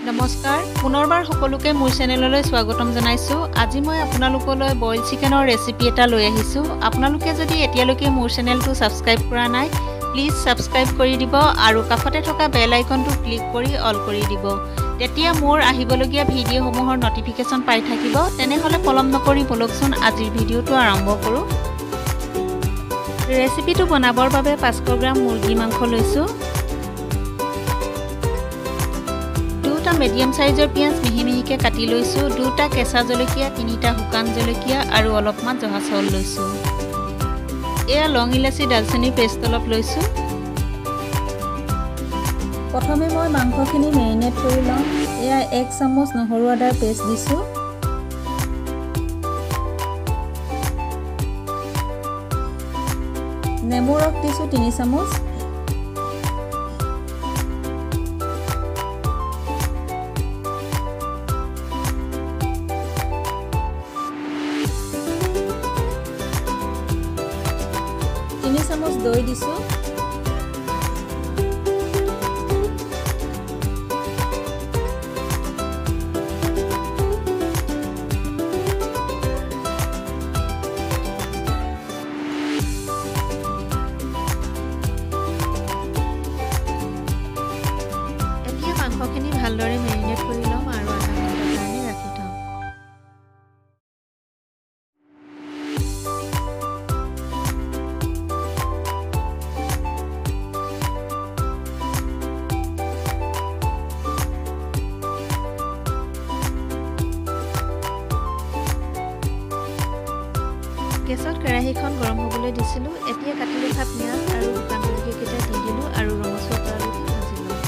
নমস্কাৰ, পুনৰবাৰ সকলোকে মোৰ চেনেললৈ স্বাগতম জনাইছোঁ। আজি মই আপোনালোকলৈ বইল চিকেনৰ ৰেচিপি এটা লৈ আহিছোঁ। আপোনালোকে যদি এতিয়ালৈকে মোৰ চেনেলটো ছাবস্ক্ৰাইব কৰা নাই, প্লিজ ছাবস্ক্ৰাইব কৰি দিব আৰু কাষতে থকা বেল আইকনটো ক্লিক কৰি অল কৰি দিব। তেতিয়া মোৰ আহিবলগীয়া ভিডিঅ'সমূহৰ নটিফিকেশ্যন পাই থাকিব। তেনেহ'লে পলম নকৰি ব'লকচোন আজিৰ ভিডিঅ'টো আৰম্ভ কৰোঁ। ৰেচিপিটো বনাবৰ বাবে 500 গ্ৰাম মুৰ্গী মাংস লৈছোঁ। দুটা মিডিয়াম সাইজৰ পিঁয়াজ মিহি মিহিকৈ কাটি লৈছোঁ, দুটা কেঁচা জলকীয়া, তিনিটা শুকান জলকীয়া আৰু অলপমান জহা চাউল লৈছোঁ। এয়া লং ইলাচি দালচেনিৰ পেষ্ট অলপ লৈছোঁ। প্ৰথমে মই মাংসখিনি মেৰিনেট কৰি ল'ম। এয়া 1 চামুচ নহৰু আদাৰ পেষ্ট দিছোঁ। নেমু ৰস দিছোঁ 3 চামুচ। চামুচ দৈ দিছোঁ। এতিয়া মাংসখিনি ভালদৰে মেৰিনেট কৰি ল'ম আৰু আধা ঘণ্টাৰ কাৰণে ৰাখি থ'ম। গেছত কেৰাহীখন গৰম হ'বলৈ দিছিলোঁ। এতিয়া কাটি ৰখা পিঁয়াজ আৰু শুকান জলকীয়াকেইটা দি দিলোঁ আৰু ৰঙচুৱা কৰালৈকে ভাজি ল'ম।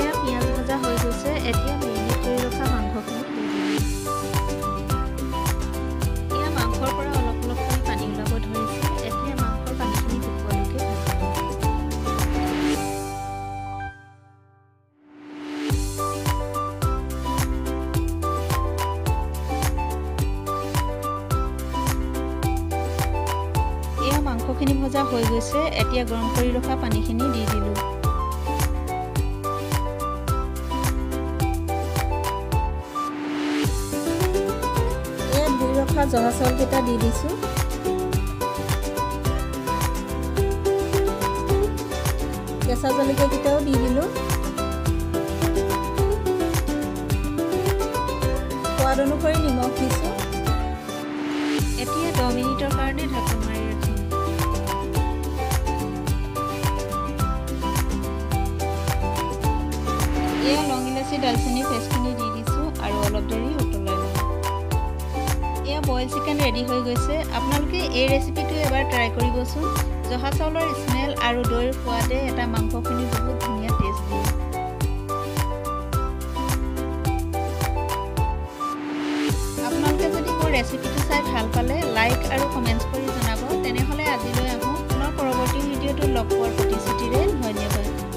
এয়া পিঁয়াজ ভজা হৈ গৈছে। এতিয়া মেৰিনেট কৰি ৰখা মাংসখিনি দি দিলোঁ। এয়া মাংসৰ পৰা অলপ অলপ কৰি পানী ওলাব ধৰিছে। এতিয়া মাংসৰ পানীখিনি শুকোৱালৈকে ভাজি ল'ম। এয়া মাংসখিনি ভজা হৈ গৈছে। এতিয়া গৰম কৰি ৰখা পানীখিনি দি দিলোঁ। এয়া ধুই ৰখা জহা চাউলকেইটা দি দিছোঁ। কেঁচা জলকীয়াকেইটাও দি দিলোঁ। সোৱাদ অনুসৰি নিমখ দিছোঁ। এতিয়া 10 মিনিটৰ কাৰণে ঢাকোন মাৰি ৰাখিম। এয়া লং ইলাচি দালচেনি পেষ্টখিনি দি দিছোঁ আৰু অলপ দেৰি উতলাই ল'ম। এয়া বইল চিকেন ৰেডি হৈ গৈছে। আপোনালোকে এই ৰেচিপিটো এবাৰ ট্ৰাই কৰিবচোন। জহা চাউলৰ স্মেল আৰু দৈৰ সোৱাদে এটা মাংসখিনি বহুত ধুনীয়া টেষ্ট দিয়ে। আপোনালোকে যদি মোৰ ৰেচিপিটো চাই ভাল পালে লাইক আৰু কমেণ্টছ কৰি জনাব। তেনেহ'লে আজিলৈ আহোঁ। পুনৰ পৰৱৰ্তী ভিডিঅ'টো লগ পোৱাৰ প্ৰতিশ্ৰুতিৰে ধন্যবাদ।